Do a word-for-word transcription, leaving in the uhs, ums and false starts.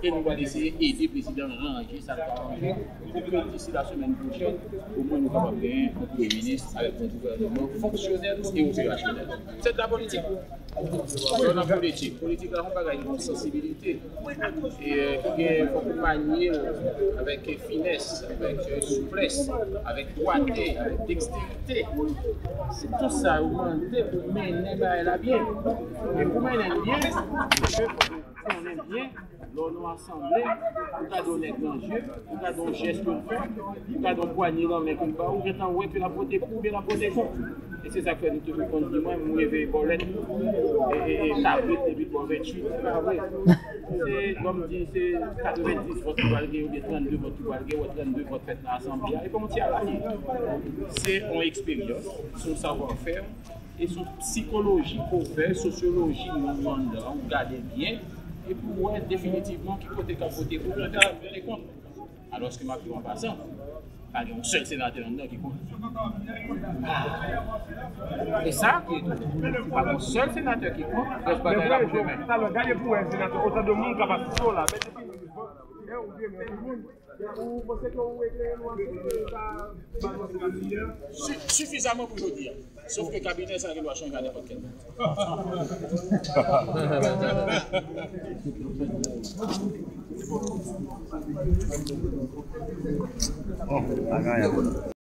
E nou pral eseye ede prezidan ranje sa l ka ranje pou ke disi lasemèn pwochèn, omwen nou kapab genyen yon premye minis avèk yon gouvènman fonksyonèl e operasyonèl. Se de la politik. Lè w nan politik, politik la se yon bagay ki gen sansibilite. E, ki gen, fòk ou manye l avèk finès, avèk, e, souplès, avèk dwate, avèk deksterite. Se tout sa yo mande pou mennen bagay la byen. E pou mennen l byen, se ke fòk ou konnen byen, lè w nan asanble, ou gade yon nèg nan je, ou gade yon jès ke l fè, ou gade yon pwanye nan men ke l ba w, ou gentan wè ke l ap vote pou oubyen l ap vote kont. E se sa k fè nou toujou konn di mwen, m reve bòlèt, e, e, e, kabrit depi bò venntuit, se pa vre. Se, kòm di, se katrevendis vòt ki pral gen, oubyen trannde vòt ki pral gen, wè trannde vòt fèt nan asanble a, e pa yon ti alanyen. Se yon eksperyans, se yon savwafè, e se yon sikoloji ke w fè, sosyoloji moun yo anndan an, ou gade byen, epi w wè definitivman ki kote k ap vote pou, ki kote k ap vote kont. Alòske m ap di w an pasan, pa gen yon sèl senatè anndan ki kont. E sa ki etone, pa gen yon sèl senatè ki kont, rès batay la pou demen. Talè, gade pou wè senatè, otan de moun k ap asiste w la, men depi lè ou vye moun, ou panse ke ou eklere nou anpil, e sa, pa yon senatè. Su-, sifizaman pou jodi a. Sof ke kabinè sa gen dwa chanje a nenpòt kèl moman.